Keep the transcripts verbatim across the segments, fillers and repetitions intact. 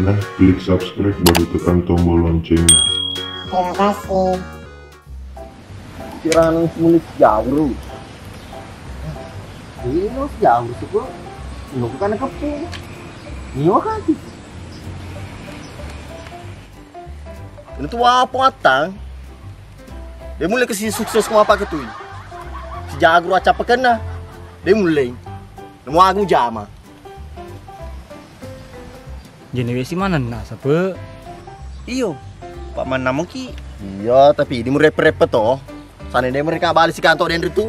Nah, klik subscribe baru tekan tombol loncengnya. Terima kasih. Kirana mulai jauh. Ini lo jauh sih gua. Lo bukan kepung. Ini wakati. Ini tuh apa matang? Dia mulai ke si sukses ko apa ketui. Si jago aca pekenna. Dia mulai. Nemu aku jama. Jadi wesi manenna, Sape? Iyo, Pak, mannamoki. Iya, tapi ini mu repe-repe to. Sana dia mereka balik si kantor dan itu.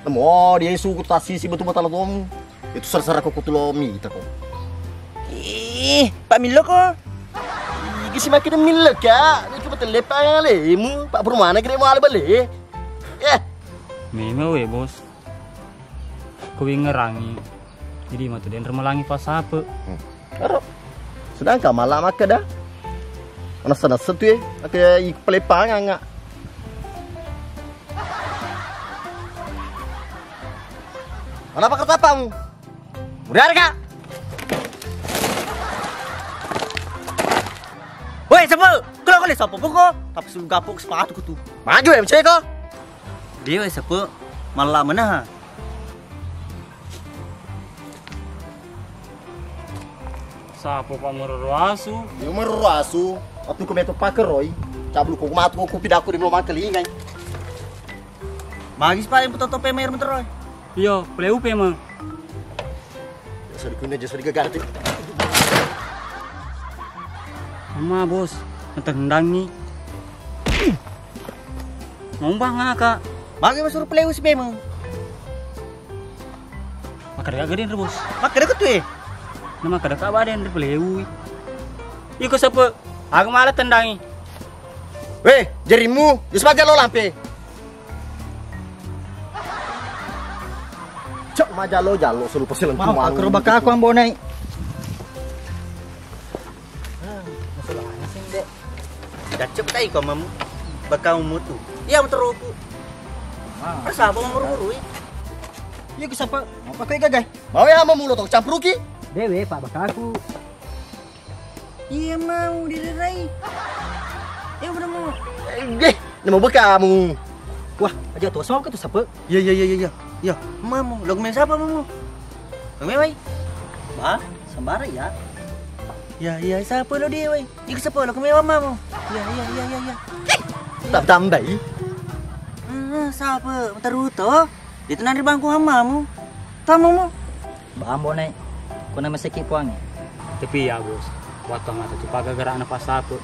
Nemu, oh, dia suku tasisi betul-betul tomu. Itu sera-sera ko kutu lo mita ko. Ih, Pak Milo ko. Iki si makin Milo ka. Ini ke betul lepa lemu, Pak Permana kira mau balik. Eh. Memang we, Bos. Kuwingerangi. Jadi matu denre melangi pasape. Hmm. Ero. Sedangkan malah makkeda. Nasa-nasa tu ye, ake ik pelepangan nga. Kenapa kertapamu? Udah ada kak? Woi, siapa? Kalau kau lihat siapa pun kau, tapi suruh gapok sepatu ku tu. Maju ya, cek kau. Dewa siapa? Malah mana? Sapa pa meroro asu? Iyo meroro asu. Waktu ku metu pakeroi. Cablu ku matu ku pidaku di belum mangkelingai. Magis pa yang putoto pe mer menteroi. Iyo, pleu pe meng. Jasa dikune, jasa digagarti. Ama bos, tendangi. Mau bang ngaka. Magi masuk pleu si pe meng. Makkeda gaga denre bos. Makkeda ketu e. Na makkeda ka ba denre peleu. Iko sepe. Aku malah tendangi. Weh, jarimu, jus baja lo lampe. Cok majalo jalo selalu pasti lentu. Mau aku bakal aku ambo naik. Masalah sing dek. Gacep kai ko mamu. Bakau mutu. Iya muteruku. Rasa apa mau buru-buru? Iya ke siapa? Apa kai gagai? Mau ya mau mulo tong campuruki? Dewe pak bakaku. Iya mau direrai. Ya udah mau. Deh, nama bekamu. Wah, aja tuh sama ke tuh siapa? Iya iya iya iya iya. Iya, mamu. Lo kemai siapa mamu? Kemai wai. Ba, sembara ya. Ya iya siapa lo dia wai? Iko sepolo kemewa mamo. Iya iya iya iya iya. Tam tambai. Eh, sapa? Teruto. Itu nari bangku hamamu. Tamumu. Bambo naik. Kuna meseki puangi. Tapi ya bos, waktu ngata tu paga gerak na pasapu.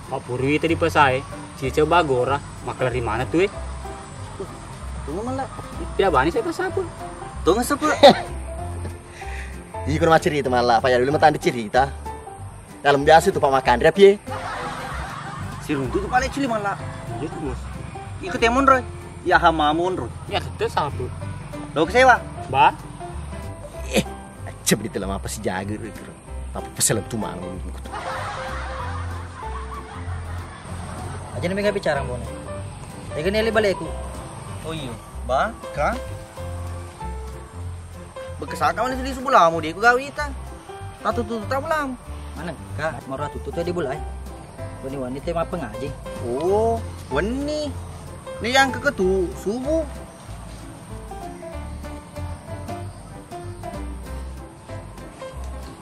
Pak Purwi tadi pesai, cice bagora, makelar di mana tu eh? Tunggu malah. Pia bani saya pasapu. Tunggu sepu. Iko na maccerita malla, apa ya dulu matanda cerita. Dalam biasa tu pamakanre api e. Siruntu tu pale cili malla. Iya tu bos. Iko temon roy. Ya hamamu onro. Ya tette sapu. Lo kesewa. Ba. Eh, acep di telam apa si jaga ro iko. Tapi pesel tu mana. Aja nih mega bicara bone. Ega neli baleku. Oh iyo, ba, ka. Bekesaka mana sedih sebulamu dia ku gawita. Tatu tutu tak belamu. Mana ka mara tutu tadi bulai. Wani wani te mappengaji. Oh, wani. Ni yang keketu subuh.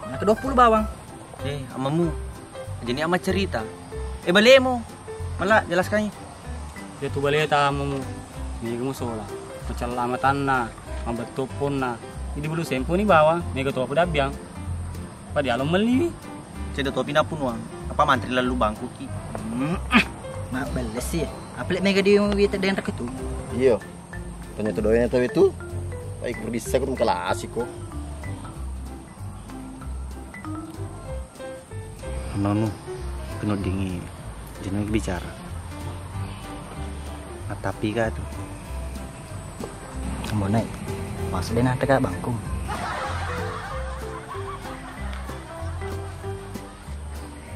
Nah, kedua puluh bawang. Eh, amamu. Jadi ama cerita. Eh, balemu. Mala jelaskan. Iya tu baleta amamu. Mega musola. Macalla matanna, mabettu ponna. Jadi bulu sempo ni bawang, mega topu dabbiang. Pada along melli. Cedde topi napunuang. Apa mantri lalu bangku ki. Mabbelle si. Apalagi mega di wita denre ketu. Iya. Ternyata doyan itu itu. Baik berdisa aku mengkelasi kok. Nonu, kena dingin. Jenuh bicara. Nah, tapi kak tu. Ambo naik. Pas dia nanti kak bangku.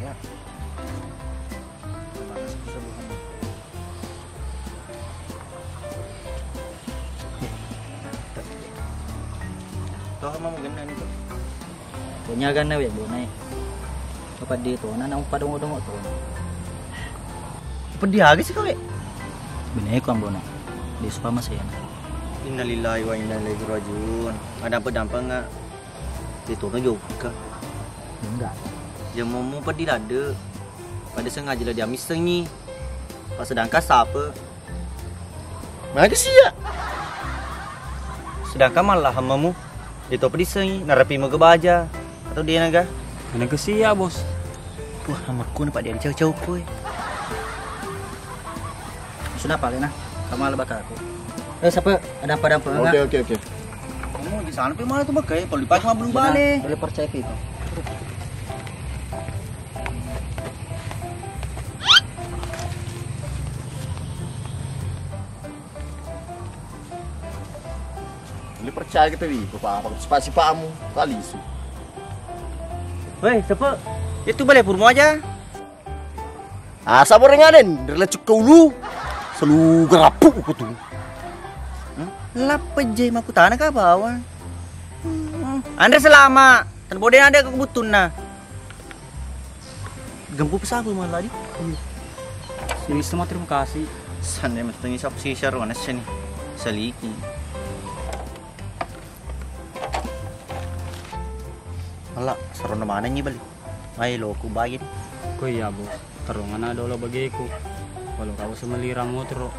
Ya. Toh mau genna ni tu. Punya ganna we bonai. Peddi tona, naung padongo-dongo tona. Peddi aga sih kowe? Beneku ambono. Di supa masena. Innalillahi wa inna ilaihi rajiun. Adampe-dampenga. Di tona jokka. Enggak. Jamomu peddi ladde. Pada sengaja la diamissengi. Pas sedangkan sape? Maga sia. Sedangkan mallahemmamu, de to pedissengi, narapi mega baja, atau de naga? Maga sia, Bos. Wah, amakku na pada cau-cau kowe. Sudah pale na, kamu ala bakal aku. Eh, siapa? Ada apa-ada apa? Oke, oke, oke. Kamu di sana pi mana tuh, Mak? Kayak perlu dipakai mah belum balik. Boleh percaya itu. Boleh percaya kita wi, apa-apa sipa-sipamu kali su. Weh, siapa? Itu balik purmo aja. Asa borenganen, dari lecuk ke ulu. Selu gerapu ku tu. Lappa je makutana ka bawang. Andre selama. Tan bode ada ke kebutunna. Gempu pesaku malah di. Sini semua terima kasih. Sande mestengi sap sisar wana seni. Saliki. Malah serono mana nyi bali. Mai lo ku bayin. Ko iya, Bos. Terungana dolo bagiku. Walau kau semelira motoro.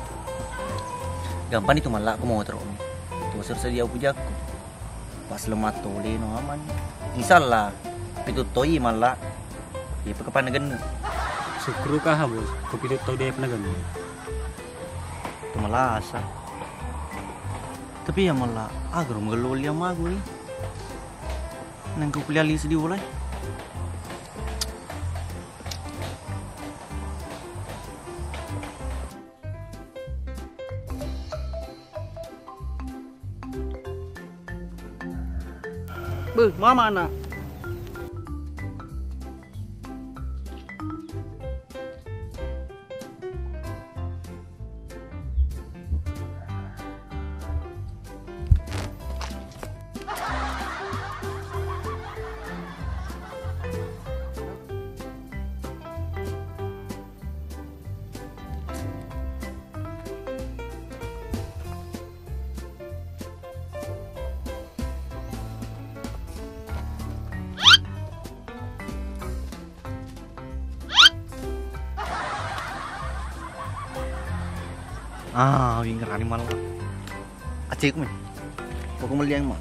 Gampang itu malah aku motoro. Itu sersedia pujaku. Pas lemat tole no aman. Insya Allah, pitu toi malah. Iya pake panegenne. Syukur kah, Bos? Ko pitu toi de panegenne. Itu malah asa. Tapi ya malah, agro melo liam aku ni. Nengko kuliah li sedih ulai. Beuh, mama anak. Ah, wingerani malah. Acikmu. Pokok meliang mah.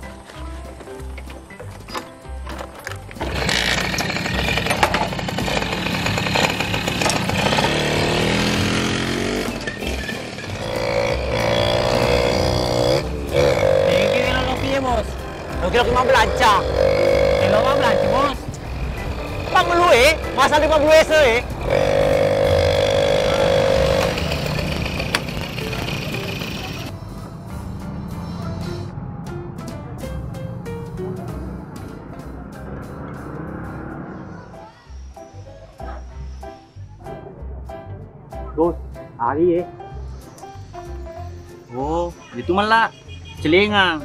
Iki lo kopi ya, Bos. Lo kira cuma belanja. Lo mau belanja, Bos? Pangulu e, masa di pangulu ese e. Bos, ari e. Oh, itu mella celengang.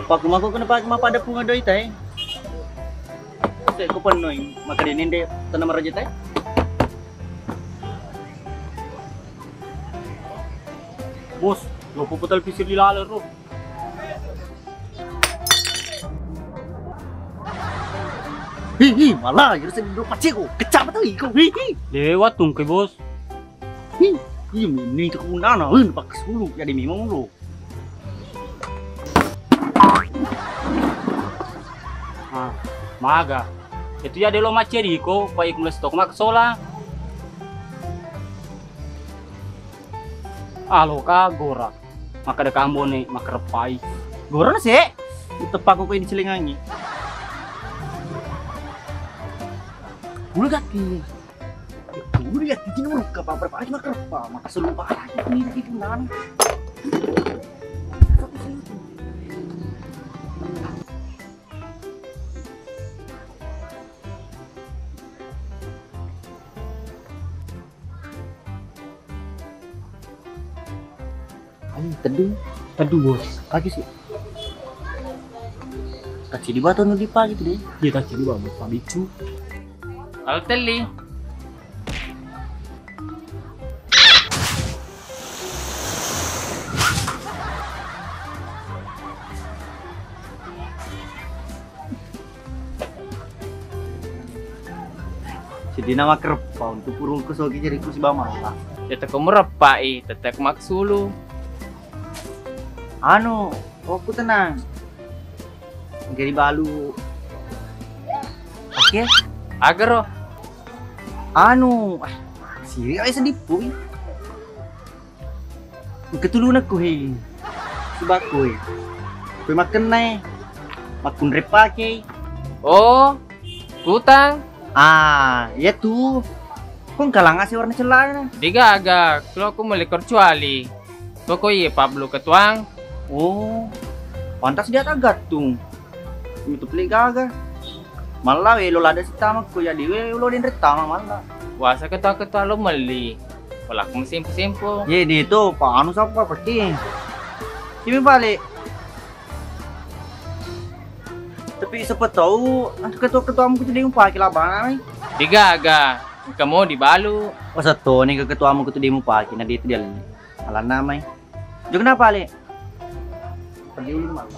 Pakku mako kena pakai mapada punga doi tai. Saya ku penuhi maka di nende tanah meraja tai. Bos, lo puputal pisir di laler, bro. Hi, hi, malah, jadi saya duduk paceko, kecap betul iko, hi, hi. Dewa tungke, Bos. Hi, hi, ini ke kunana, hi, pakai sepuluh, jadi memang lo. Ah, maga. Itu ya delo maceri iko, pa iku mulai stok mak sola. Alo ka gora. Makkeda kambone makkereppai. Gorana se. Teppa ko ini celengangi. Bulu gatti. Bulu gatti cina urukka pa berapa lagi makkereppa. Maka selu pa lagi ini lagi punan. Ayo, teduh. Teduh, Bos. Kaki sih. Tacci di batu nu dipake tu deh. Iya, tacci di batu, Pak Bicu. Kalau telli. Sedina makreppa untuk urungku sogi jariku si Bamala. Ya teko mereppai, tetek maksulu. Anu, aku tenang. Jadi balu. Oke. Agaro. Anu, ah, siri aja sedih pui. Engka tulunekku he. Subakku he. Kue makkenna e. Makkunre pake. Oh, kutang. Ah, iya tu. Kong kalang ase warna celana. Digaga, kalau aku mulai kecuali. Pokok iye Pablo ketuang. Oh, pantas dia tak gattung. Itu pelik gaga. Malla we lo lada sitama ko jadi we lo denre tama malla. Wasa ketua-ketua lo melli. Pelaku mesimpu-simpu. Ye di itu Pak anu sapa peti. Kimi balik. Tapi siapa tahu ah, ketua-ketuamu kutu ding pake labana mai. Digaga. Kamu dibalu. Wasa to ni ke ketuamu kutu ding pake na di itu dia. Alanna mai. Jok kenapa, Lek? Pergi dulu, Mak.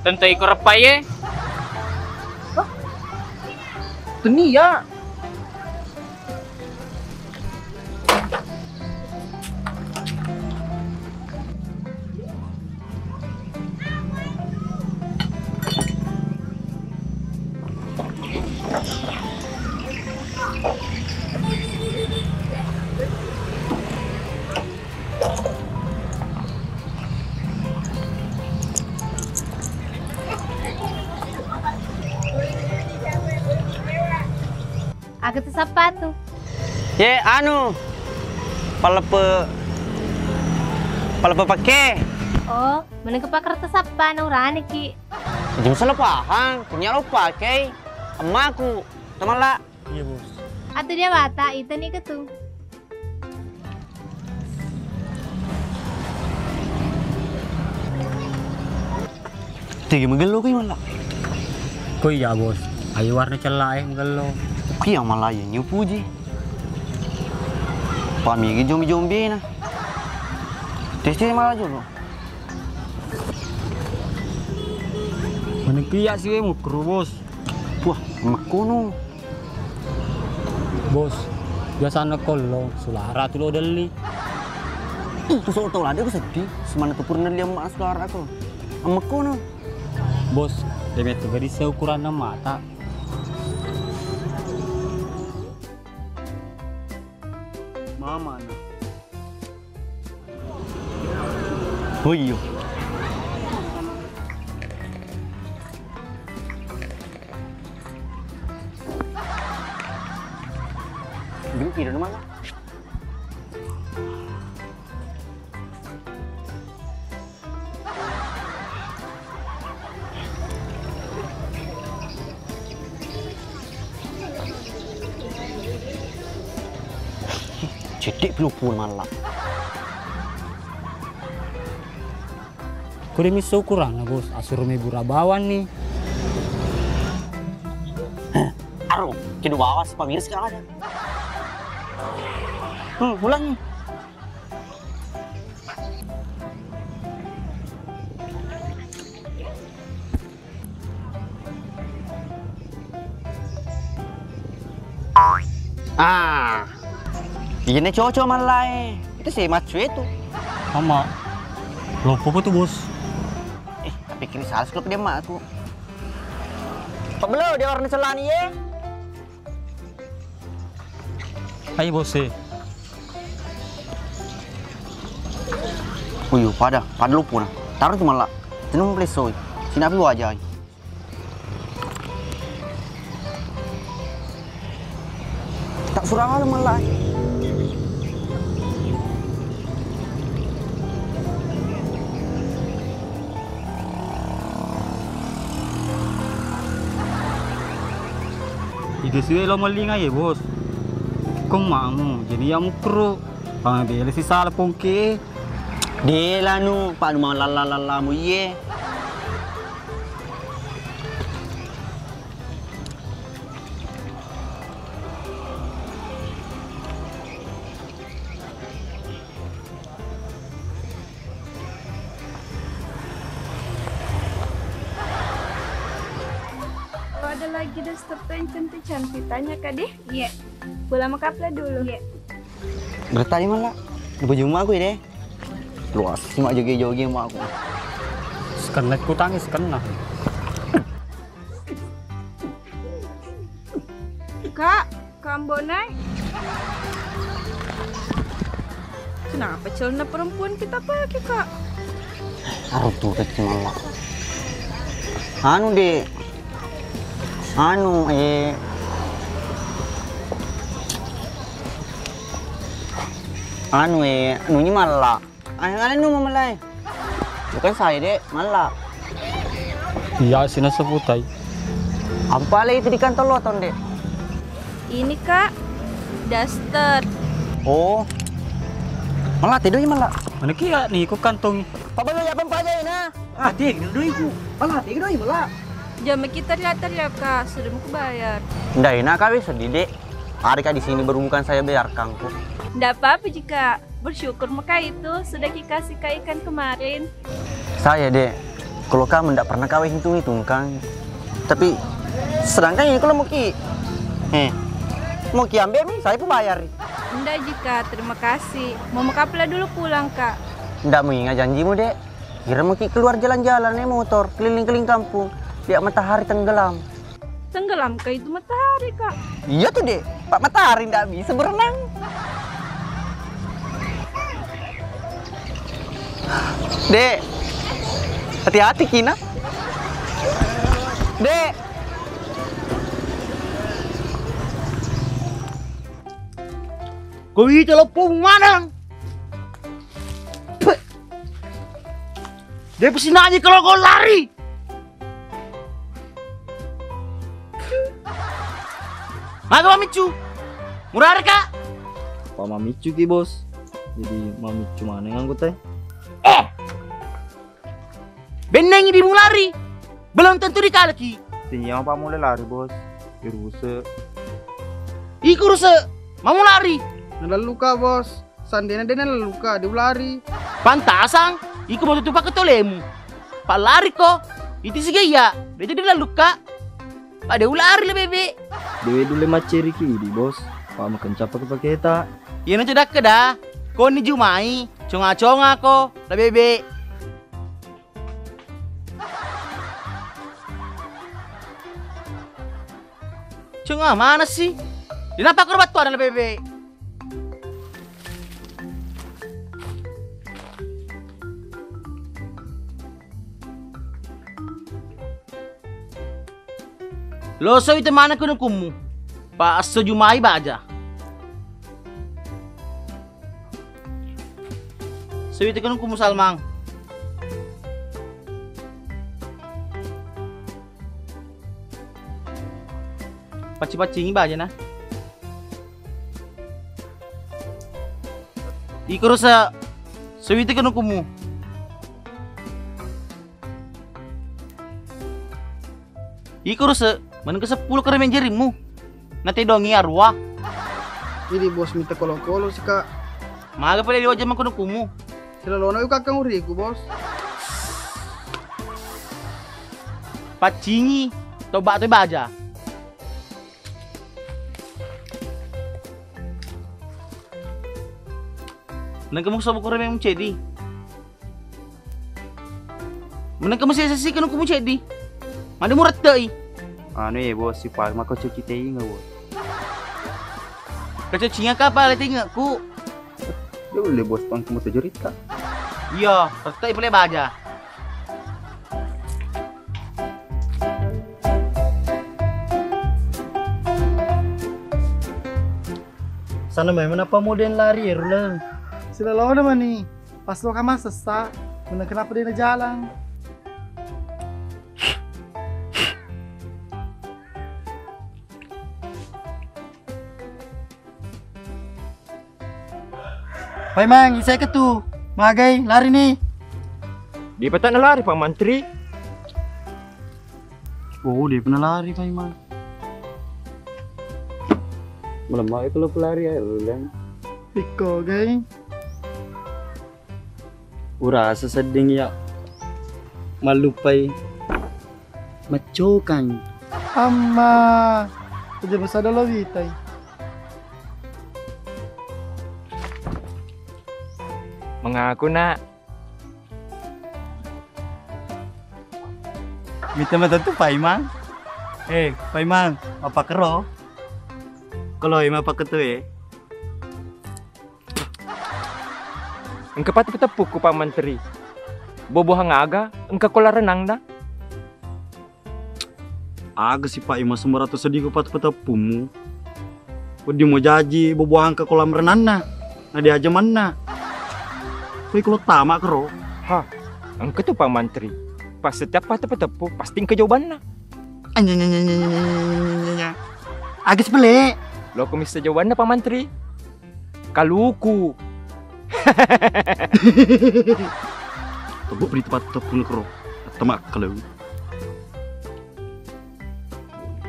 Tentu iko reppai, ye. Hah? Tenia. Aga tu sappa tu? Ye, anu, palepe, palepe pake. Oh, menengke pakar tu sappa na urane ki. Jadi salah paham, punya lo pake. Emmaku, temala. Iya, Bos. Atu dia wata, itu ni ke tu. Tegi magello koi malla. Ko iya, Bos. Ayo warna cella eh magello. Kia malla iya nyu puji. Pamigi jombi-jombi na. Testi malla jolo. Mana kia sih mukru, Bos. Wah, makkono. Bos, biasana kollo, sulara tu lo delli. Ih, tu soto lade ku seddi, semana tu purna liam ma sulara ko. Ammekkono. Bos, de metto gadis ukuranna mata. Mama na. Oh iyo. Binti dah mana? Cedde' pi loppo malla. Ko de misso ukuranna, Bos, asuro mebura bawang ni. Aro, kedo bawa si pamirsa ada. Hmm, ulangi. Ah. Iyana cocok mallae. Itu si maccu itu. Mama. Loppo apa tu, Bos? Eh, tapi kini salah kalau dia mak aku. Pablo dia warna celana ye. Ayo, Bos, eh. Oh iyo, pada, pada loppo na. Taruh tu malla. Tenung plesoi. Sinapi wajai. Tak surang aja malla. Iga siwe lo mellinga ye, Bos. Ko mamu, jadi ya mukru. Pamabela si sala pongki. De lanu, pa nu malalla-lalla mu iye. Kalau ada lagi daster tuh yang cantik-cantik, tanya Kak deh. Iya. Bola makapla dulu. Iya. Bertanya malah. Baju emak aku ya deh. Luas, emak jogi-jogi emak aku. Sekenek ku tangis kena. Kak, Kak Ambonai. Kenapa celana perempuan kita pakai, Kak? Aduh, tuh, kecil malah. Anu, Dek. Anu, eh. Anu, eh, nunyi malla. Aneh-aneh nu mamalai. Bukan saya, Dek, malla. Iya, sina sebutai. Apa lagi itu di kantong lotong, Dek? Ini, Kak, daster. Oh. Malla, tidur malla. Mana kia nih, ku kantongi. Papa lu ya, papa aja, nah. Ah, Dek, doi ku. Malla, Dek, doi, malla. Jangan kita teriak-teriak, Kak. Sudah mau bayar. Ndak enak, Kak, sedih, Dek. Hari, Kak, di sini baru bukan saya bayarkan, ku. Ndak apa-apa, jika. Bersyukur maka itu sudah kikasih kak ikan kemarin. Saya, Dek, kalau kamu ndak pernah kawin hitung-hitung kan. Tapi sedangkan ini kalau mau ki, eh, mau ki ambil mi, saya pun bayar. Ndak jika, terima kasih. Mau makapla dulu pulang, Kak. Ndak mau ingat janjimu, Dek. Kira mau ki keluar jalan-jalan naik motor keliling-keliling kampung, lihat matahari tenggelam. Tenggelamkah itu matahari, Kak? Iya tuh, Dek. Pak, matahari ndak bisa berenang. Dek, hati-hati kina. Dek. Kau itu lopong mana? Peh. Dia pasti nanya kalau kau lari. Maga mamiccu? Murare, Kak? Apa mamiccu ki, Bos? Jadi mamiccu mana yang anggota? Eh! Benneng di mulari. Belum tentu dikalaki. Tinggi apa mulai lari, Bos? Iruse. Iku ruse. Mau lari. Nalellu, Kak, Bos. Sandena dena laluka, de ulari. Pantasang, iko mau tutupa ke tolemu. Pak lari ko, itu si gaya, de jadi laluka. Pak de ulari le bebe. Dewe dule macceri ki di, Bos. Pak makencapa ke paketa. Iya na cedakka da. Ko ni jumai, conga-conga ko, le bebe. Conga mana sih? Dinapa ko battu ada le bebe? Lo so itu mana kunukummu? Pak esso jumai baja. So itu kunukummu Salmang. Pacci-paccingi baja na. Iko rusa sewiti kanu kumu. Iko rusa meneng ke sepuluh kare menjerimmu. Nate dongi arwa. Jadi bos minta kolo-kolo sih kak. Maga pada diwajah mengkono kumu. Silalona uka kang uriku bos. Paccingi toba to baja. Nengka musa bukure memu cedi. Menengka musa sesi kanu kumu cedi. Made murettei. Anu ya bos, si pal mako cuci tei nggak bos. Kecucingan kapal tei nggak ku. Dia boleh bos pang kamu tujuh rita. Iya, rettei pale baja. Sana memang apa model lari ya Ruleng? Sila lawan mani. Pas lo kamar sessa, menang kenapa dia jalan? Paimang, isai ketu. Magai, lari ni. Di patana lari, Pak Mantri. Oh, dia pernah lari, Paimang. Melemah itu lo pelari ya, Ruleng. Iko, gai. Urasa sedding ya mallupai maccokang. Amma, aja besada lo witai. Mengaku, Nak. Mita mata tu Paimang. Eh, Paimang, apa kero? Kalau ima apa ketu, eh? Engka pateppu-teppu ku Pak Mantri. Bobohang aga engka kolam renangna? Aga si Pak, ima sembarang seddi ku pateppu-teppumu. Wedding mo jaji bobohang engka kolam renangna. Na diaja manna. Koi kalau tama kero. Ha, engka tu Pak Mantri. Pas setiap pateppu-teppu pasti engka jawabanna. Anyanyanyanyanyanya. Aga si pele. Lo ko missa jawabanna Pak Mantri. Kaluku. Tebuk beri tempat tepung kero. Temak kalau.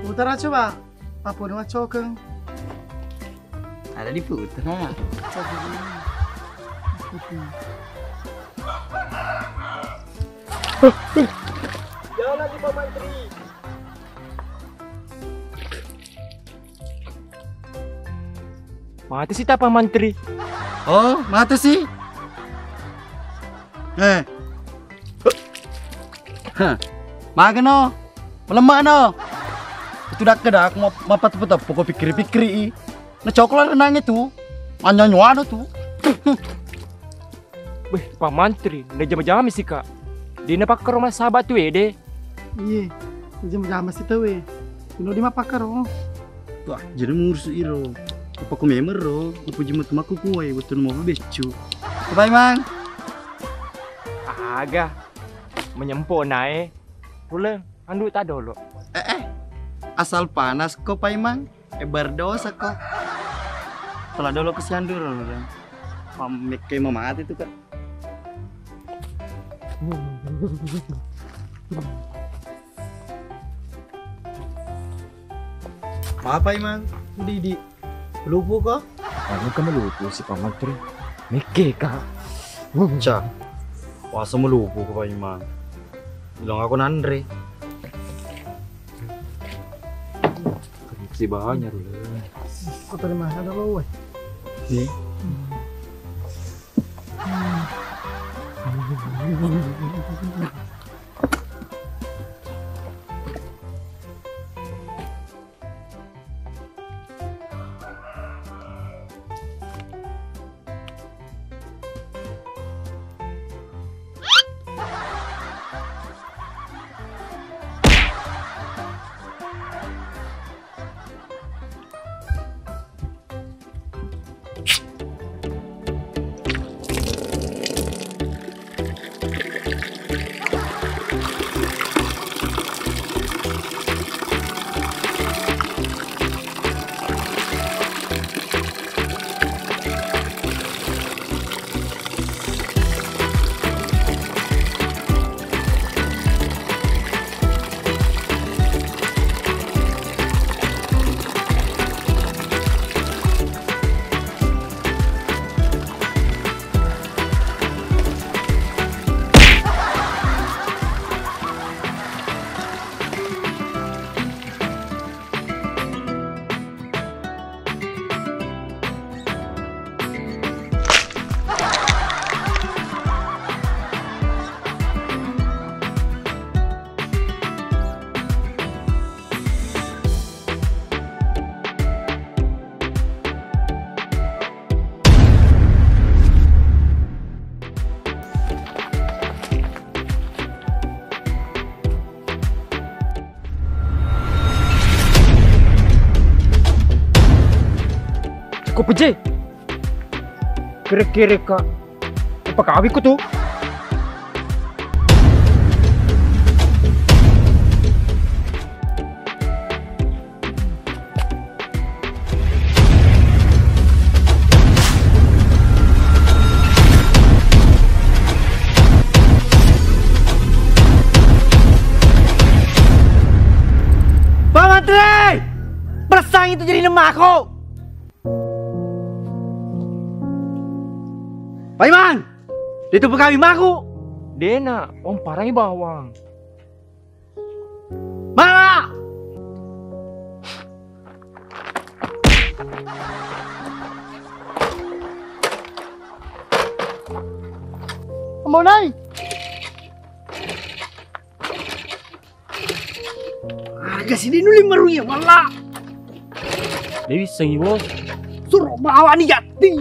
Utara coba. Apa nama cokeng? Ada di putra. Jalan di Pak Mantri. Mate si ta Pak Mantri. Oh, mate si. Eh. Hah. Magano. Melemma no. Itu dak dak mau mapat tetep pokok pikir-pikir i. Na coklat renang itu. Anyanyo anu tu. Beh, Pak Mantri, na jama-jama si, Kak. Dena pakkaro massaba tu ede. Iye, na jama-jama si tawe. Ino di mapakkaro. Wah, jadi mursu iro. Apa ku memero, upuji matu makku kuai, betul mau beccu. Bye, Mang. Aga, menyempok nae. Pule, andu tak dolo. Eh, eh. Asal panas ko, Paimang. Eh, berdosa ko. Telah dolo ke siandur, orang. Pam-, mekke mamati tu, Kak. Apa, Imang? Didi. Lupu ko? Anu ka melupu si Pak Mantri. Mekke ka. Ca. Wasa melupu ko, Pak Imang. Bilang aku nanre. Si banyak, Rul. Kau terima ada lo, weh. Nih. Ko peje. Kere-kere ka. Apa kawiko tu? Itu jadi nemaku. Paimang, itu pegawai maku. Dena, om parai bawang. Mama! Ambo nai. Aga sini nuli maruya malla. Dewi sengi bos. Suruh bawa ni jati.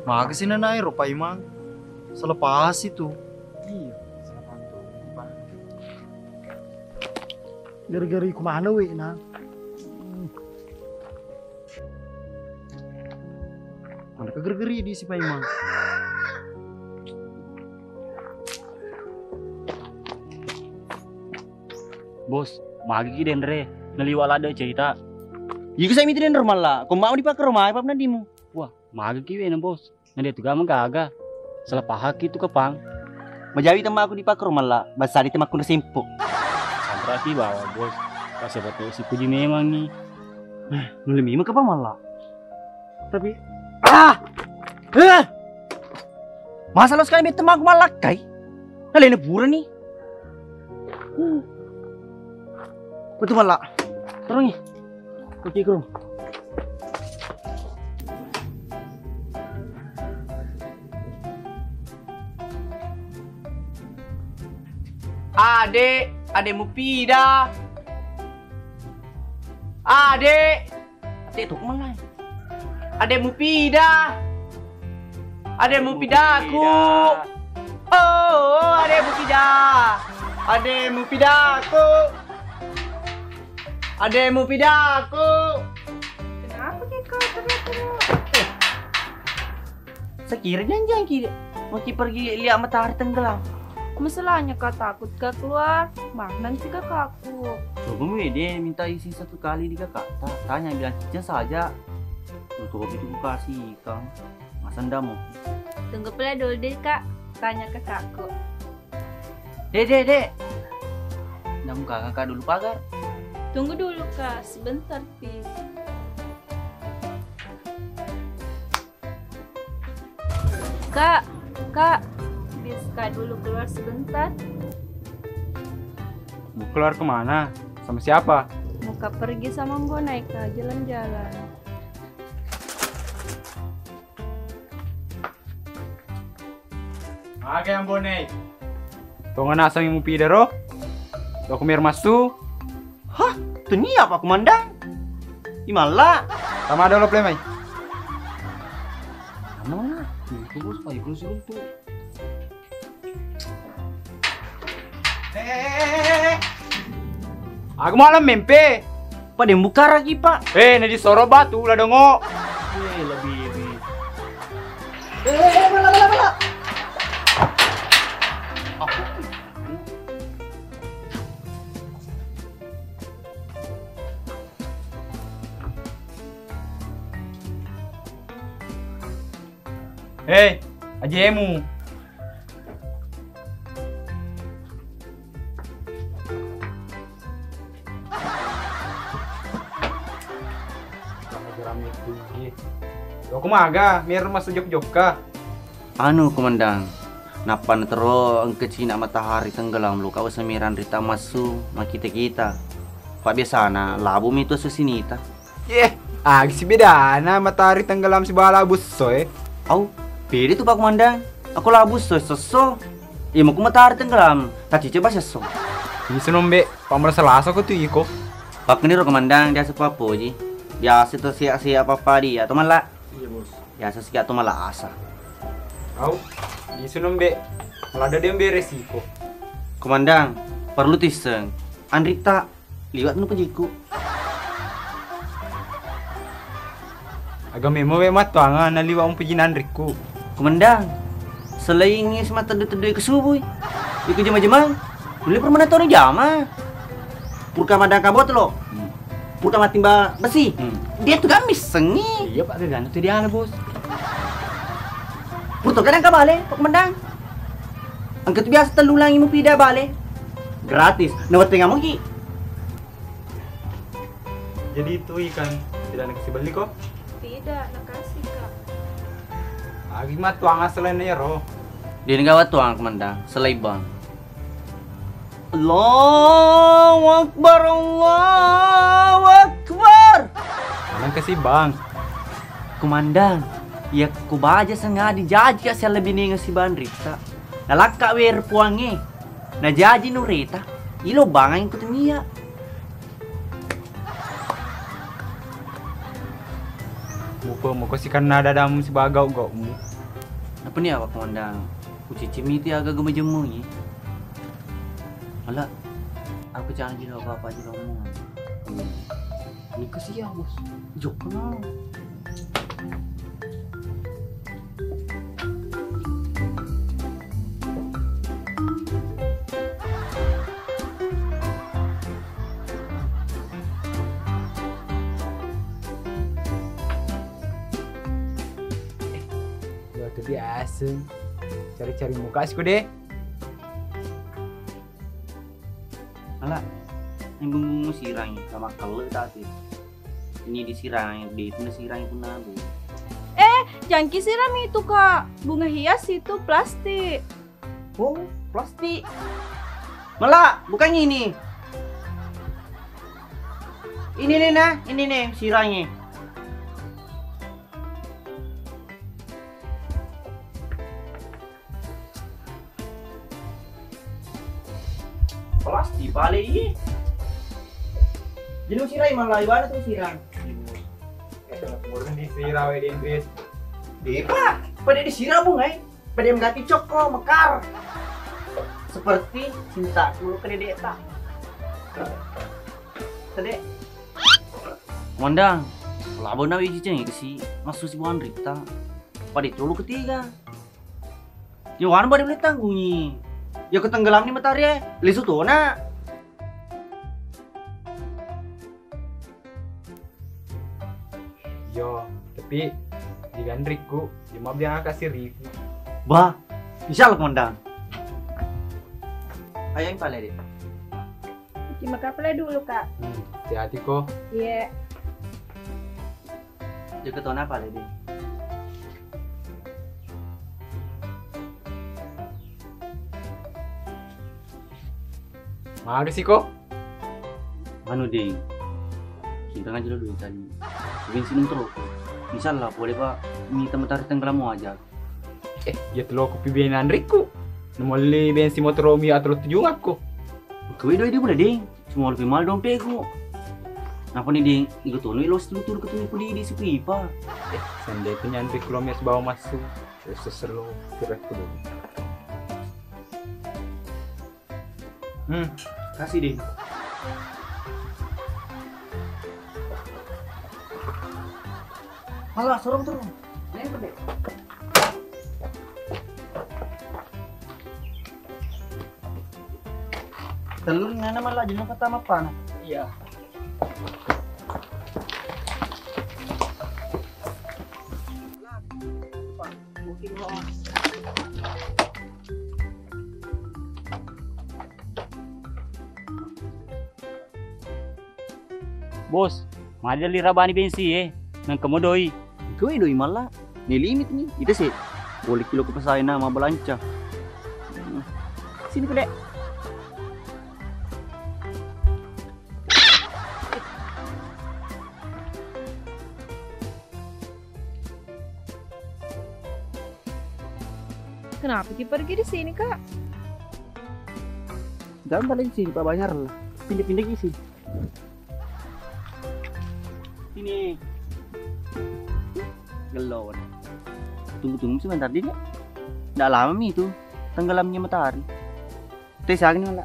Makasih nanae ro Paimang. Salah pahasi tu. Iya, salah paham tu. Gara-gara iku mana we na? Mana ke geri-geri di si Paimang? Bos, magi ki denre, naliwa ladde cerita. Iku saya miti denre malla, ko mau dipakai rumah apa nadimu? Wah, magi ki wena bos, nade tu gama gaga. Salah paham ki tu kepang. Majawi temmaku dipakai rumah la, basari temmaku nasempo. Sampraki bawa bos, kasih pakai si puji memang ni. Nuli mima kepang malla. Tapi ah! Eh! Masa lo sekali bete maku malakkai? Nalena pura ni. Betul malak. Terus ni. Oke, kru. Ade, ade mupida. Ade. Ate tu kumang nai. Ade mupida. Ade mupidaku. Oh, ade mupida. Ade mupidaku. Ade mupidaku. Kenapa ki kau teriak-teriak? Sekira janjian ki mau ki pergi lihat matahari tenggelam. Masalahnya kak takut kak keluar, mah nanti kakakku. Coba mu deh minta izin satu kali di kakak. Ta- tanya bilang cica saja. Untuk itu ku kasih ikang. Masa ndak mau? Tunggu pula dulu deh kak, tanya kakakku. Dek, dek, dek. Ndak mau kakak dulu pagar. Tunggu dulu kak, sebentar pi. Kak, kak, bisa kak dulu keluar sebentar? Mau keluar kemana? Sama siapa? Mau kak pergi sama Mbok Naik kak jalan-jalan. Aga yang bonei? Tonga naseng mupida ro? Toko mir masu. Hah? Tenia apa kumandang? Imalla. Tama dolo play mai. Mana mana? Itu bos, ayo terus runtuh. Aku malam mempe. Pak, deng bukaraki, Pak. Eh, na disoro batu, la dongo. Eh, lebih, lebih. Eh, eh, eh, bala, bala, bala. Aku. Hei, ajemu. Aku maga, mir masuk jok-jokka. Anu, Komandan, nappa natero engka cina matahari tenggelam lo, kau semiran rita massu makita-kita. Pak biasana labu mitu susinita. Yeh, aga sibedana matahari tenggelam sibawa labu esso e? Au, beda tu Pak Komandan. Aku labu esso, esso. Iya, maku matahari tenggelam, tacicé basa esso. Isu nombe, pamula selasa ko tu iko. Pakkeniro Komandan, biasa pappoji. Biasa to sia-sia papadi atau mala. Iya, Bos. Biasa sia to mala asa. Au, isu nombe, mala ada dia beres iko. Komandan, perlu tisseng. Andrita, liwat nu pejiku. Aga memo we mattuanga naliwa umpejinanrikku. Komandan, selain is mateddu-teddu ke subui, iku jama-jamang, nulle permana toni jama. Purka maddangka botolo. Hmm. Purka mattimba besi. Hmm. Dia tu kan missengi. Iya, Pak, gagana tu dia, Bos. Purto kadang ka bale, Pak Komandan. Engka tu biasa tellu langi mupida bale. Gratis. Nawatengamuki. Jadi itu ikan tidak nakasi beli kok? Tidak, nakasi, Kak. Agi matuang selain ero. Di negara tuang, Komandan, selain bang. Allahu Akbar, Allahu Akbar. Maneng kasi, Bang. Komandan, iya ku baja sengadi jaji ka sialle binenga si Bang Rita. Nalakka were puangnge. Najaji nureta, ilo bangang ku temia. Muko, muko sikanna dadamu sibawa gau-gaumu. Apa ni apa, Komandan? Kucicimi ti aga gemejemmengi. Ala, aku canggih lo apa-apa aja lo omongan. Ini kasihan, Bos. Jokno. Yo, tu biasa. Cari-cari muka siko deh. Ala, ini bunga-bunga sirang, sama kelle tadi. Ini disirang, di itu disirang itu nabu. Eh, jangki siram itu, Kak. Bunga hias itu plastik. Oh, plastik. Mala, bukan ini. Ini nih, nah, ini nih sirangnya. Plastik bale iye. Jenu sirai malai bana tu sirang. Eh, murni disira we di Inggris. Depa, pada disira, Bung, eh. Pada mengganti coko mekar. Seperti cintaku lo ke dedek ta. Tede. Komandan, labo na wiji ceng kasi masuk si Bang Rita. Pada colo ketiga. Yo, anu pada boleh tanggungi. Yo, ketenggelam ni matahari, eh. Lisu tona. Yo, tapi di gandrikku, di mobil yang kasih review. Bah, insya Allah, Komandan. Ayo, yang paling deh. Terima kasih dulu, Kak. Hmm, hati-hati ko. Iya. Jaga tona pale, Ding. Maga sih ko? Anu, Ding. Kita ngaji dulu tadi. Bensin terus. Insya Allah boleh, Pak. Ini teman tarik tenggelam aja. Eh, ya telo kopi ben anrikku. Namolli bensin motor Romi atau tujuh aku. Kowe doi di mana, Ding? Cuma lebih mahal dompetku. Napa nih, Ding? Iku tunu lo setuju turu ketemu ku di, di suku ipa. Eh, sende itu nyantri kilometer bawa masuk. Terus seseru kira-kira. Hmm, kasih, Ding. Alah, sorong terus. Ini pendek. Telur ini mana malah jenuh kata apa, nah? Iya. Bos, magi lirabani bensi e, nengka mo doi. Engka we doi malla, ne limit ni. Ita se, boleh kilo ko pasai na mabalanca. Sini ko, Dek. Kenapa ki pergi di sini, Kak? Jangan balik di sini, Pak Banjar lah. Pindah-pindah di sini. Sini. Gello. Tunggu-tunggu sebentar, Ding. Nggak lama mi itu. Tenggelamnya matahari. Teh, siaga ni, Mala?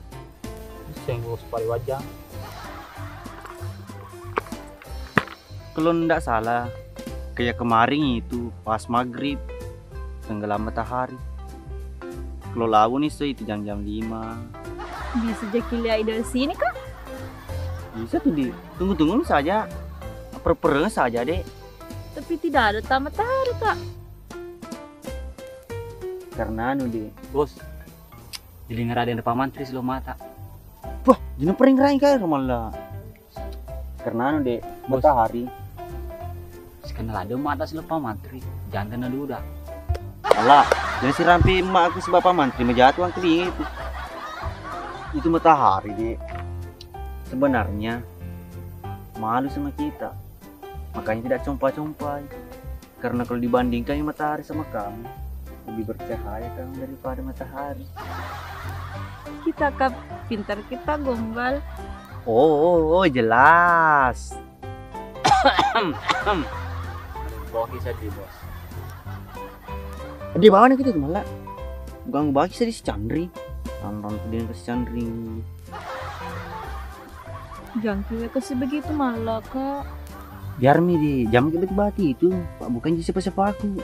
Seng, Bos, pale wajang. Kalau ndak salah, kayak kemarin itu pas maghrib, tenggelam matahari. Kalau labu ni so itu jam-jam lima. Bisa jaki lihat dari sini, Kak? Bisa tuh, Di. Tunggu-tunggu saja. Perpereng saja, Dek. Tapi tidak ada tama matahari, Kak. Karena anu, Dek. Bos, jadi ngeradeng Pak Mantri silo mata. Wah, dina pering rai kai malla. Karena anu, Dek, Bos. Matahari. Sekenal ada mata silo Pak Mantri, jangan kena duda. Alah, jadi sirampi emak aku si Bapak Mantri, majatuang ke dia itu. Itu matahari, Dek. Sebenarnya malu sama kita. Makanya tidak compa-compai. Karena kalau dibandingkan matahari sama kamu, lebih bercahaya kamu daripada matahari. Kita, Kak, pintar kita gombal. Oh, oh, oh, jelas. Boki sedih, Bos. Dia bawa kita tuh malah. Ganggu bagi sedih si Chandri. Tonton tuh dia si Chandri. Jangki weka sebegitu malah, Kak. Biar mi di jam ke bati-bati itu, Pak, bukan siapa-siapa aku.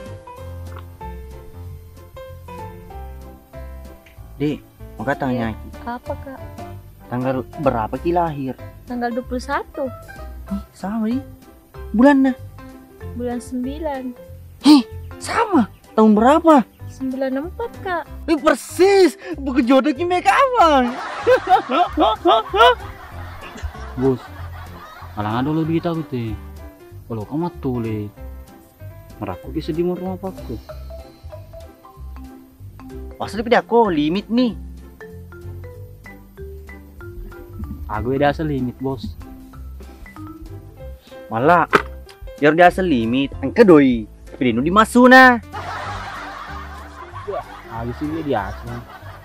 Dek, mau kata tanya ki. Apa, Kak? Tanggal berapa ki lahir? Tanggal dua puluh satu. Ih, sama, Di. Bulanna? Bulan sembilan. Heh, sama. Tahun berapa? Sembilan empat, Kak. Eh, persis. Buku jodoh ki me kawan. Bos, alang ada lo duit aku teh. Kalau kamu tuh le, meraku bisa di rumah pakku. Maksudnya pide aku limit nih. Aku udah asal limit, Bos. Malah, biar dia asal limit, engke doi. Tapi dia nu dimasuna. Aku sih dia asal.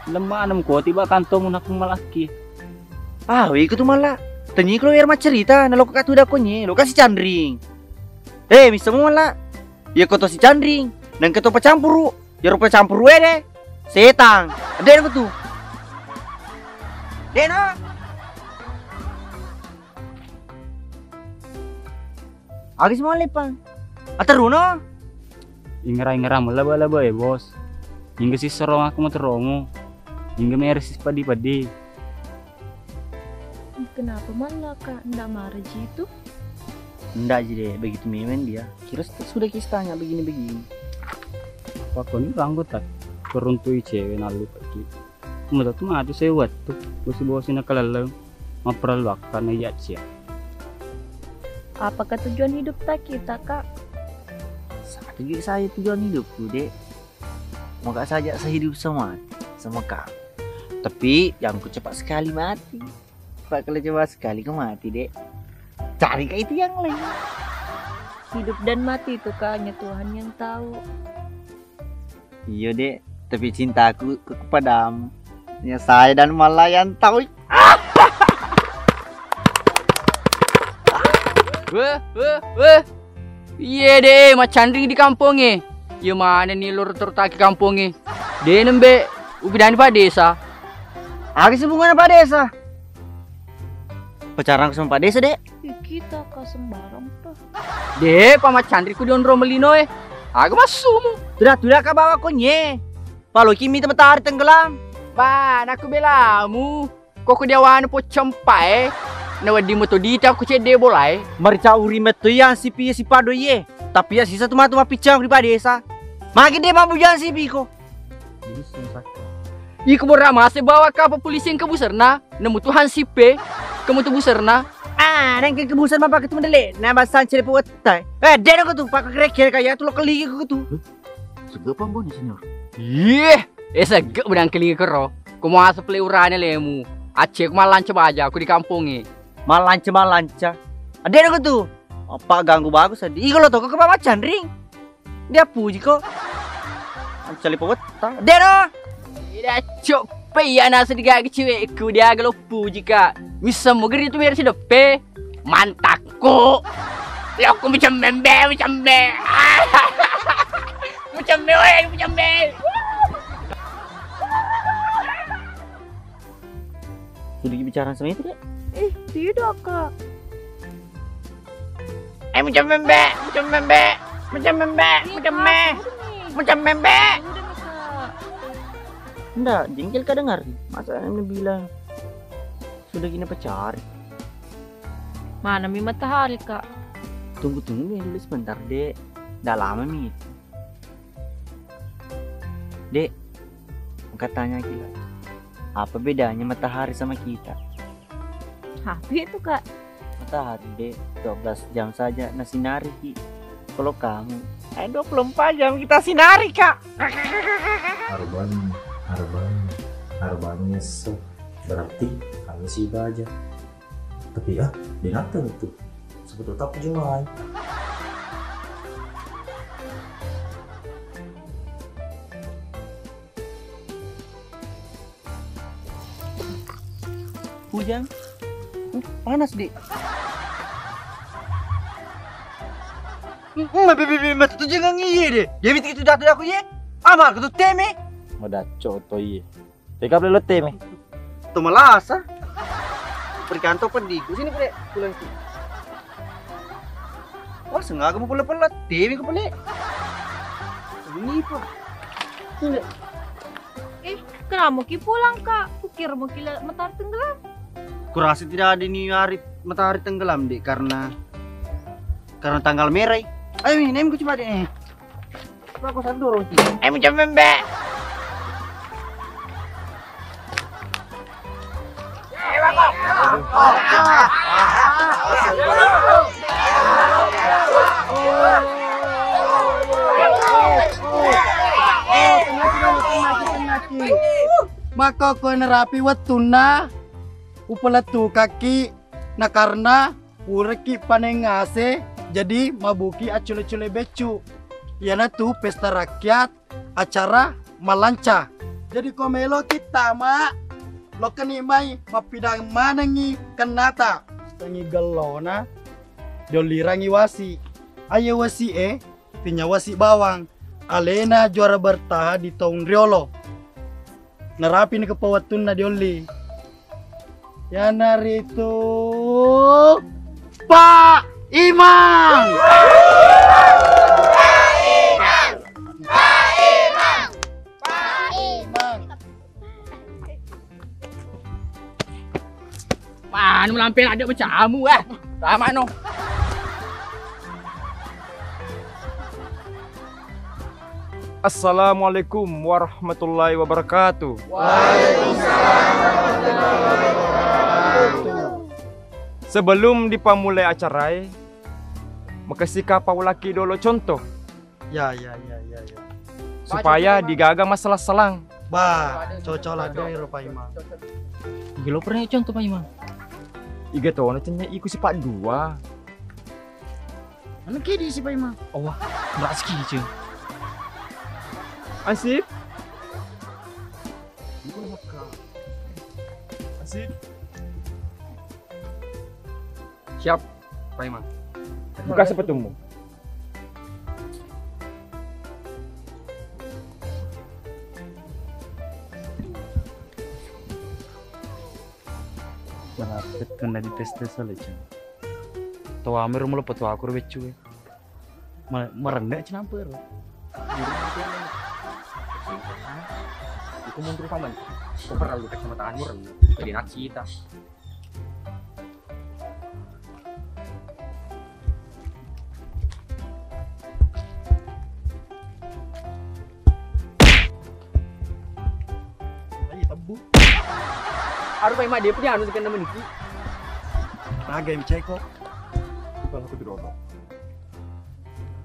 Lemah enam koti bak kantong nak malaki. Ah, wih, itu malah. Tanya kalau biar macerita, nah lo katu dakonye, lo kasih candring. Eh, misalmu malah. Ya kau si candring, nang kau pacampuru. Ya rupa campuru deh. Setang. Dek aku tuh. Dek no. Agus mau lepang. Ateruno. Ingera-ingera melaba-laba ya, Bos. Hingga si serong aku mau teromu. Hingga meres si padi-padi. Kenapa malah, Kak? Ndak marah ji itu? Ndak ji, Dek. Begitu memang dia. Kira sudah kita tanya begini-begini. Pakoni ranggo tak keruntui cewek nalu pergi. Menurut mati saya waktu bosi-bosi nak kelalang maperlu akan ayat siap. Apakah tujuan hidup tak kita, Kak? Satu juga saya tujuan hidupku, Dek. Moga saja sehidup semati sama kau. Tapi jangan ku cepat sekali mati. Pak, kalau cepat sekali kau mati, Dek. Cari kah itu yang lain. Hidup dan mati itu, Kak, hanya Tuhan yang tahu. Iya, Dek. Tapi cintaku ke kepadamu. Ya, saya dan malah yang tahu. Weh, weh, weh. Iye de, macanring di kampongnge. Iye manenni loro terutaki kampongnge. De nembe ubidani Pak Desa. Aga sih hubunganna Pak Desa? Pacaran sama Pak Desa, Dek? Ih, kita ka sembarang tuh. De, Pak, macanring ku di onrong melino e. Aga massumu. Tuda, tuda ka bawa konye. Paloki mita matahari tenggelam. Ba, nakku belamu. Koko diawana poccampae, nawedding moto dita ko cedde bolae. Marica uri metto iya sipi iya sipado iye. Tapi iya sisa tu matu mappiccang ri Pak Desa. Magi de mabbujang sipiko. Iko bora mase bawa ka polisi engka buserna, nemu tu hansip e, kamu tu buserna. Ah, neng ke buser mapake tu mendele, na basang cele powetta. Eh, de ko tu, pak kere-kere kaya tu lo keligi ko tu. Segepang boni senior. Iye, eh segep benang keligi kero. Ko muaseng pale urane lemu. Acce ko mallanca baja ko di kampongnge. Mallanca, mallanca. Ade ko tu. Apa ganggu bagus adi. Iko lo toko ke Pak Macanring. Dia puji ko. Ancali powetta. Ade no. Ida cok pe iya nasa digaga cewekku dia galo puji ka. Misemu geri tu biar si depe. Mantakku. Lokku macam membe, macam be. Macam be, weh, macam be. Sudah bicara sama itu, Dek? Eh, tidak, Kak. Eh, macam membe, macam membe, macam membe, macam me, macam membe. Udah nih, Kak. Ndak, jengkel ka dengar. Masa anu bilang sudah gini pacar. Manami matahari, Kak? Tunggu-tunggu mi dulu sebentar, Dek. Dah lama mi itu. Dek, angkat tanya gila. Apa bedanya matahari sama kita? Apa itu, Kak? Matahari, Dek, dua belas jam saja nasinari ki. Kalau kamu, eh, dua puluh empat jam kita sinari, Kak. Arbani, Arbani, Arbani esso. Berarti kami si baja. Tapi ah, denata itu. Sebetulnya tak jumai. Hujan? Uh, panas, Dek. Hmm, hmm, be, be, be, matu tu jangan iye, Dek. Dia minta itu jatuh aku, iye. Amal, kau tu teme. Madacco to iye. Tega beli lo teme. To malasa. Pergi kantor peddi. Ku sini, Dek. Pulang ki. Wah, sengaja mau pula-pula. Teme ku pula. Ini, Pak. Ini. Eh, kenapa ki pulang, Kak? Kukira mau kila matahari tenggelam. Kurasa tidak ada ini hari matahari tenggelam, Dek, karena, karena tanggal merah. Ayo, ini, ini ku coba, Dek. Coba aku satu dorong, Ci. Eh, mau coba, Mbak. Maka ko narapi wettunna upalettukakki, na karena puraki panengngase, jadi mabuki accule-cule beccu. Iyanatu pesta rakyat, acara malanca. Jadi ko meloki tama, lokani mai mappidang manengi kennata. Tangi gellona, diollirangi wasi. Aye wasi e, Pinyawa si bawang, alena juara bertahan di taung riolo. Narapi ni kepawattunna diolli. Yanaritu Pak Imang. Pak Imang. Manu lampe ladde becamu, eh. Ramano. Assalamualaikum warahmatullahi wabarakatuh. Waalaikumsalam warahmatullahi wabarakatuh. Sebelum dipammulai acarae, makessika paulaki dolo contoh. Ya, ya, ya, ya, ya. Supaya digaga masalah-salang. Bah, cocok lah deh, Pak Imam. Gelo pernah contoh, Pak Imam. Iga tono cennya iku sifat dua. Anu kedi si Pak Imam. Oh, wah, beras kedi, Ceng. Ansip. Ansip. Siap, Pak Imam. Buka sepatumu. Nah, betul na di tes-tes oleh, Ceng. Tau amir mulo petu aku beccu, eh. Ma-, merendak cinampe ro. Iku mundur paman. Kau pernah lu kacamataan mureng. Jadi nak kita. Ayo, tebu. Aru pai ma, dia punya anu tekan nama niki. Naga yang ceko. Bukan aku tuh, Dodo.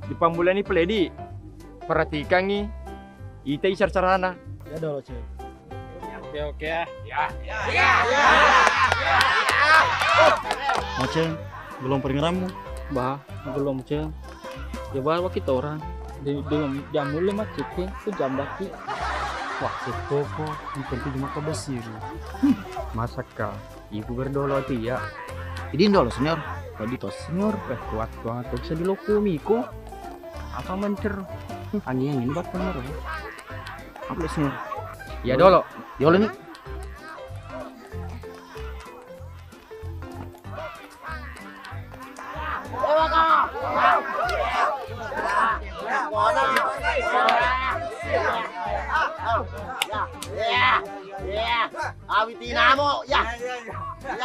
Di pammulani peledi, perhatikangi, itai cara-carana. Ya dolo, Ceng. Oke, oke, ya. Ya, ya, ya. Maceng, belum peringaranmu? Bah, belum, Ceng. Ya, baru kita orang. Di, di, jam mulai macet, Ceng. Itu jam baki. Wah, sekoko, yang penting cuma kau bersih. Masakka. Iku gerdolo tu iya. Idin dolo, Senior. Tadi tos, Senior. Eh, kuat banget. Kok bisa dilokumi, ko? Apa mencer? Angin, angin, bak, bener. Apa, Senior? Iya dolo. Yolo ni. Awitinamo, ya. Ya, ya, ya. Ya,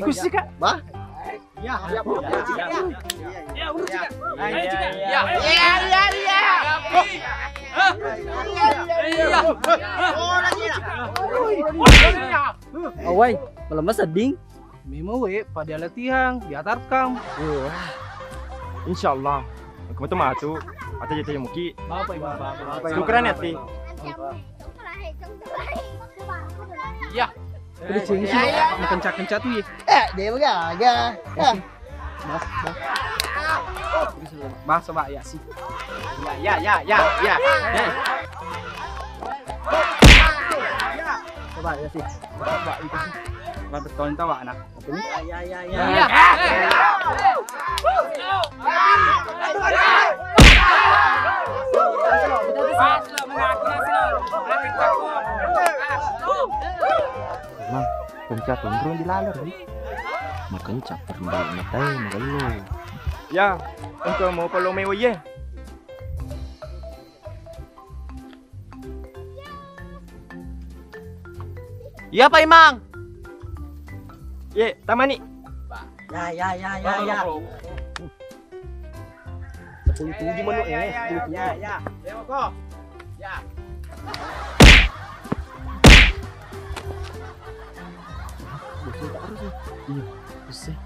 Ikut sih, Kak. Bah? Ya, ya, ya. Ya, urus, Kak. Ayo, Cika. Ya, ya, ya. Awai, malemma sedding. Memo we, pada latihan, diatarkam. Wah. Insyaallah. Aku betul matu. Atau jadi muki. Bapak, Ibu, Bapak. Syukuran ya, Ti. Ya. Udah, cing, sih. Kencang-kencang tuh, ya. Eh, dia begaga. Ah. Bah, bah. Bah, coba, ya, sih. Ya, ya, ya, ya, ya. Eh. Coba, ya, sih. Coba, itu, sih. Coba, betul, tahu, anak. Apa ini? Ya, ya, ya, ya. Ya. Mang, kencang, turun di laler, nih. Makencang, turun di mata, magello. Ya, engkau mau kalau mau, ye. Iya, Pak Imang. Ye, tamani. Ya, ya, ya, ya, ya. Sepuluh tujuh menit, eh, sepuluh tujuh. Ya, ya, ya. Dewa kok. Ya. Buset, harus ya. Iya, buset.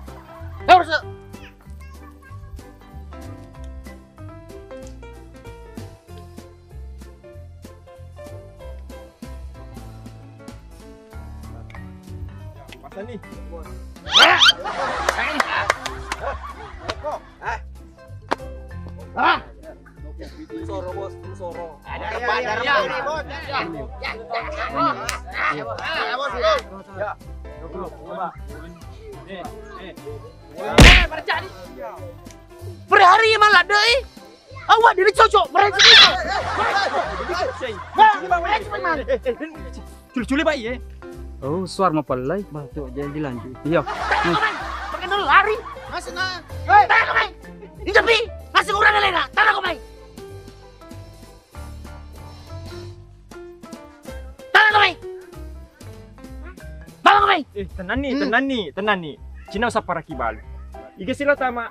Harus ya. Pasang ni. Ah! Soro, Bos, soro. Ada, ada, ada, ada, Bos. Ya, ya, ya, Bos. Ya. Coba. Eh, eh. Eh, pada cari. Per hari malah deh. Awak diri cocok, merencet itu. Nah, merencet mana? Culi-culi, Pak, iya. Oh, suar mapallai. Bah, tuh, jadi dilanjut. Iya. Pakai dulu lari. Masuk, nah. Hei, tangkap, Pak. Injak, Pi. Masuk orang lain, nah. Tangkap, Pak. Tangkap, Pak. Tangkap, Pak. Eh, tenang ni, tenang ni, tenang ni. Cina usah paraki balu. Iga sila tama.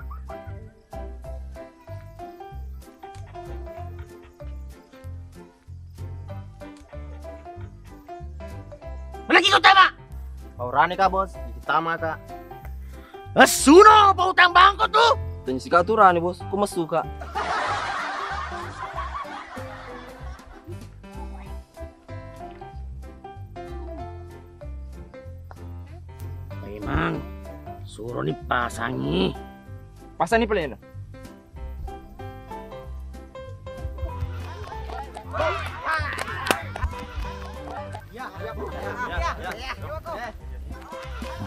Mana kiko tama? Paurani ka, Bos, itu tama ka. Esuno, pautang bangko tu. Tanya si kau tu rani, Bos, ku mesu ka. Memang, suro ni pasangi. Pasang ni pale na.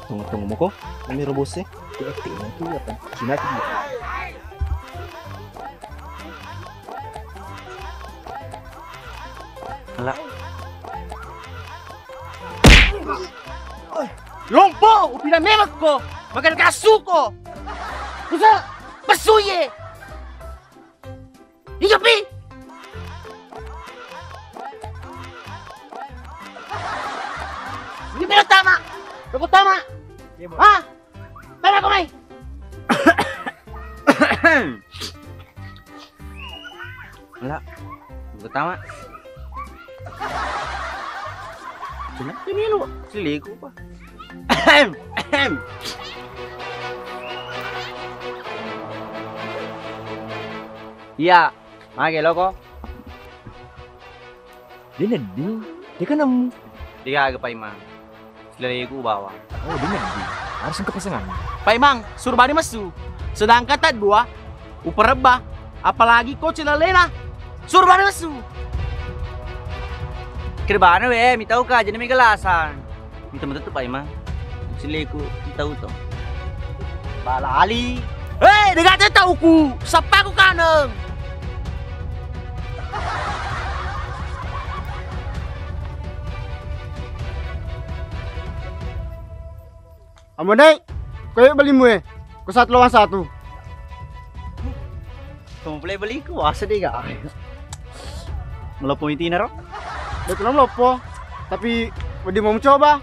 Tunggu-tunggu moko, ini rebus sih. Itu apa? Cina tuh. Alah. Lompo, upina memang ko. Makan kasu ko. Bisa pesu ye. Iya, Pi. Ini pertama. Pertama. Hah? Mana ko mai? Enggak. Pertama. Cuma ini lu seliku apa? Iya, mage loko. Dia nedding, dia kan nemu. Dia aga, Pak Imang. Seleriku bawang. Oh, dia nedding. Harus engka pasangan. Pak Imang, suruh bani messu. Sedangkan tak dua, uperebba. Apalagi ko celalena. Suruh bani messu. Kerbana we, mitau ka, jadi mega lasan. Minta metu tu, Pak Imang. Seleku, kita uto. Balali. Hei, degate tauku. Sappaku kaneng. Ambo Nai, koyo belimu e. Ko satu lawan satu. Kamu boleh beliku, wasa deh, Kak. Meloppo mitina ro? Betul meloppo. Tapi, wedding mau mencoba.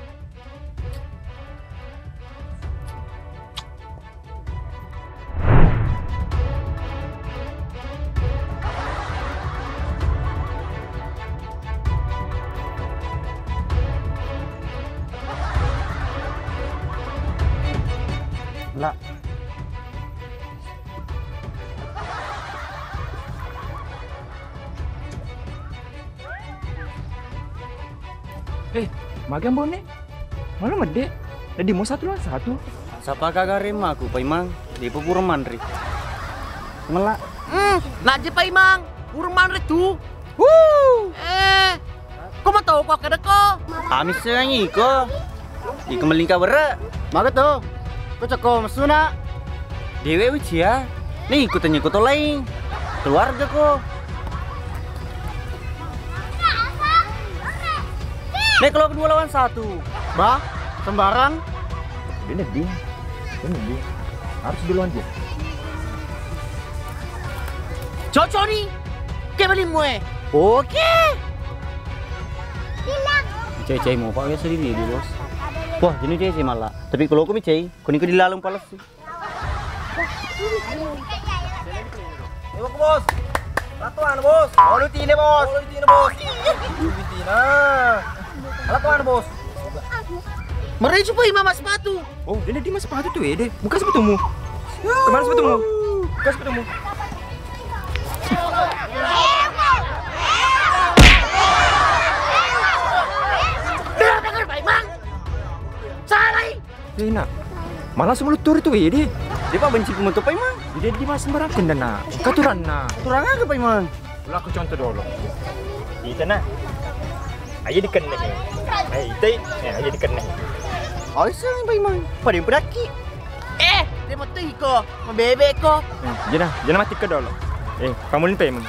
La. Eh, magang bone? Malah medde. Dadi mo satu lawan satu. Sapa kagare maku, Paimang? Depo pura manre. Mela. Hmm, naje Paimang. Pura manre tu. Wuh. Eh, ko matau ko kada ko? Amis sengi ko. Iko melingka bere. Maga to? Ko ceko mesuna. Dewe ucia. Ni iko tanya ko to lain. Keluarga ko. Nek kalau kedua lawan satu. Bah, sembarang. Dia ding. Dia ding. Harus duluan dia. Cocok nih. Kayak beli mue. Oke. Cece mau pak biasa di dia bos. Wah, jenis cece malah. Tapi kalau aku micai, kuning ke di lalung palas sih. Ewa, Bos. Latuan, Bos. Oh, lu tine, Bos. Oh, lu tine, Bos. Lu tine. Latuan, Bos. Meraih coba imam sepatu. Oh, dia di mas sepatu tuh, eh, deh. Buka sepatumu. Kemana sepatumu? Buka sepatumu. Salah. Ina. Malah sebelum turu tu, eh, deh. Dia pak benci pemetu Pak Imang. Dia di mas sembarang kena nak. Katuran nak. Katuran apa Pak Imang? Lah aku contoh dulu. Itu nah. Aja dikena. Eh, itu. Ya, aja dikena. Oh, itu Pak Imang. Pada yang pedaki. Eh, dia metu iko. Mabebe ko. Eh, jena, jena mati ke dolo. Eh, pamulin pe meng.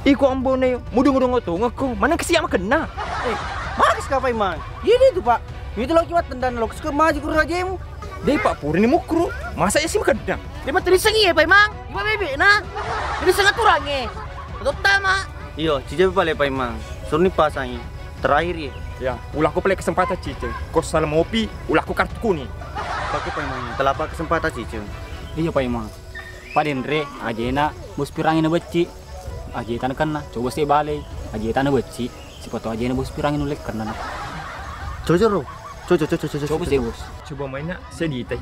Iko ambone yo, mudung-mudung otongekko, mana kesiak makenna. Eh, mana keskapai mang? Iya dia tu pak. Itu lo kiwat tendang lo kesuka maju kurang aja mu. Dé' pa purani mukkuru, masa iya si makeddang? Dé' matterissengngi é Paimang, iwa bébé'na. Terisseng aturangnge. Terutama. Iyo, cijé pale Paimang. Suruni pasangi. Terakhir iya. Ya, ulakko pale kesempatan cicé. Ko sala mopi, ulakko kartu kuning. Paké Paimang, telapa kesempatan cicé. Iya Paimang. Padenre, ajéna bos pirangi na becci. Ajé tana kenna, coba sé balé. Ajé tana becci. Sipa to ajéna bos pirangi nulle kenna na. Coba ro. Coba, coba, coba, coba. Coba sé bos. Coba main nak sedih teh.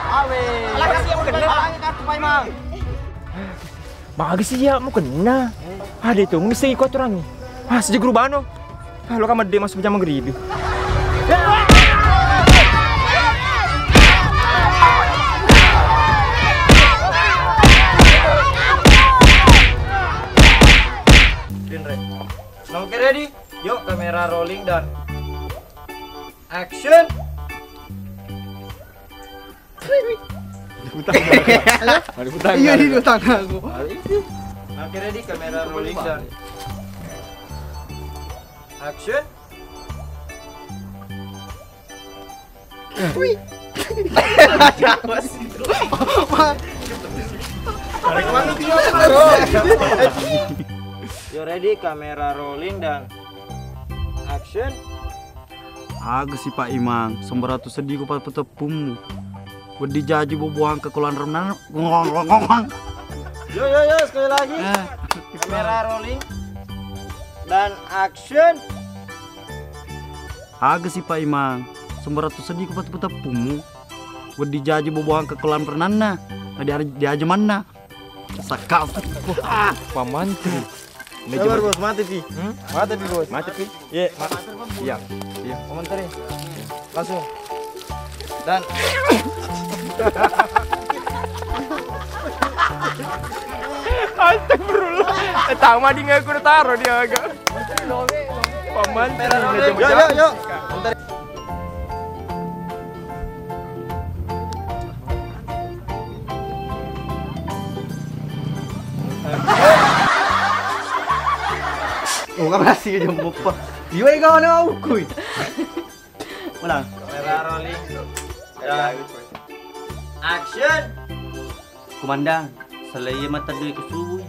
Awe. Alah, kasih aku kenal. Alah, kartu Paimang. Bagus iya, mau kenna. Ada itu, mesti ikut orang. Ah, sejak guru bano. Ah, lo kan medde masuk jam maghrib. Oke, ready? Yuk, kamera rolling dan action. Halo? Ada utang. Iya, di utang aku. Oke, ready, kamera rolling dan action. Wih. Yo ready, kamera rolling dan action. Aga si Pak Imang, sembaratu seddi ku pateppu-teppummu. Wedding jaji boboang ke kolam renang. Yo, yo, yo, sekali lagi. Eh. Kamera rolling. Dan action. Aga si Pak Imang, sembaratu seddi ku pateppu-teppummu. Wedding jaji boboang ke kolam renangna. Nah, diaja manna. Sakau. Ah, Pak Mantri. Sabar, Bos, mati pi. Hmm? Mati pi, Bos. Mati pi. Iya, ma-, iya. Iya. Pak Mantri. Langsung. Dan astagfirullah. Eh, tama di ngaku taro dia agak. Pak Mantri. Yuk, yuk, yuk. Oh, kan masih jam empat. Iwa ega ana ukui. Ulang. Kamera rolling. Dan action. Komandan, selain mata dua ke subuh.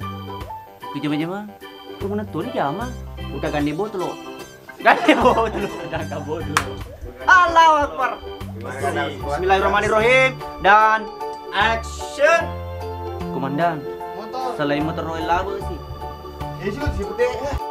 Ke jama-jama. Rumah tuli jama. Udah gandeng botol. Gandeng botol. Gandeng botol. Allahu Akbar. Bismillahirrahmanirrahim. Dan Action. Komandan, motor. Selain motor Royal Laba sih. Isu si pute.